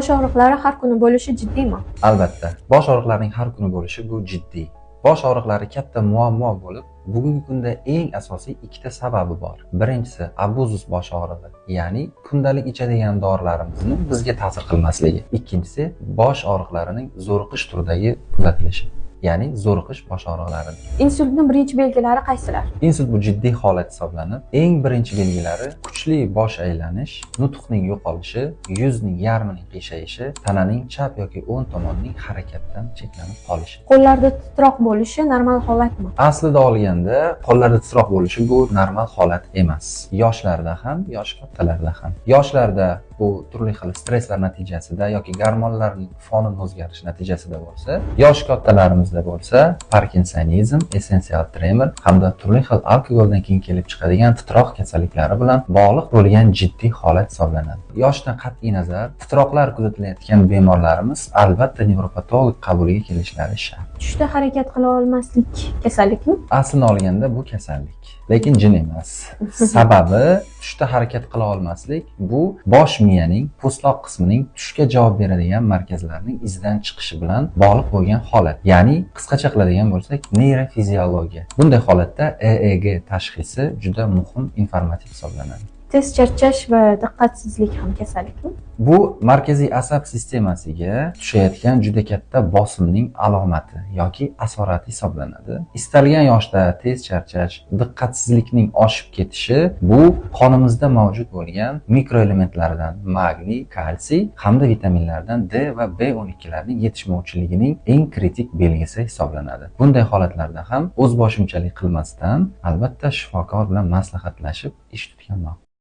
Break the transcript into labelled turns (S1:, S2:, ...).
S1: Bosh og'riqlari har kuni bo'lishi jiddiymi?
S2: Albatta, bosh og'riqlarining har kuni bo'lishi bu jiddiy. Bosh og'riqlari katta muammo bo'lib, bugungi kunda eng asosiy ikkita sababi bor. Birinchisi abuzus bosh og'rig'i, ya'ni kundalik ichadigan dorilarimizni bizga ta'sir qilmasligi. Ikkinchisi bosh og'riqlarining zo'riqish turidagi kuzatilishi, ya'ni zo'riqish bosh og'riqlari.
S1: Insultning birinchi belgilari qaysilar?
S2: Insult bu jiddiy holat hisoblanib, eng birinchi belgilari kuchli bosh aylanish, nutqning yo'qolishi, yuzning yarmining qiyshayishi, tananing chap yoki o'ng tomonining harakatdan cheklanib qolishi.
S1: Qo'llarda titroq bo'lishi normal holatmi?
S2: Aslida olganda qo'llarda titroq bo'lishi bu normal holat emas. Yoshlarda ham, yoshi kattalarda ham. Yoshlarda bu turli xil stresslar natijasida yoki gormonlarning fonini o'zgarishi natijasida bo'lsa, yosh kattalarimizda bo'lsa parkinsonizm, essensial tremor hamda turli xil alkogoldan keyin kelib chiqadigan titroq kasalliklari bilan bog'liq bo'lgan jiddiy holat hisoblanadi. Yoshdan qat'iy nazar titroqlar kuzatilayotgan bemorlarimiz albatta nevropatolog qabuliga kelishlari shart.
S1: Tushda harakat qila olmaslik kasallikmi?
S2: Aslini olganda bu kasallik, lekin jin emas. Sababi tushda harakat qila olmaslik bu bosh miyaning po'stloq qismining tushga javob beradigan markazlarning izdan chiqishi bilan bog'liq bo'lgan holat. Ya'ni qisqacha qiladigan bo'lsak, neyrofiziologiya. Bunday holatda EEG tashxisi juda muhim informativ hisoblanadi.
S1: Tez charchash va diqqatsizlik ham kasallikmi?
S2: Bu markaziy asab sistemasiga tushayotgan juda katta bosimning alomati yoki asorati hisoblanadi. Istalgan yoshda tez charchash, diqqatsizlikning oshib ketishi bu qonimizda mavjud bo'lgan mikroelementlardan magniy, kalsiy hamda vitaminlardan D va B12larning yetishmovchiligining eng kritik belgisi hisoblanadi. Bunday holatlarda ham o'z boshimchalik qilmasdan, albatta shifokor bilan maslahatlashib ish tutgan ma'qul.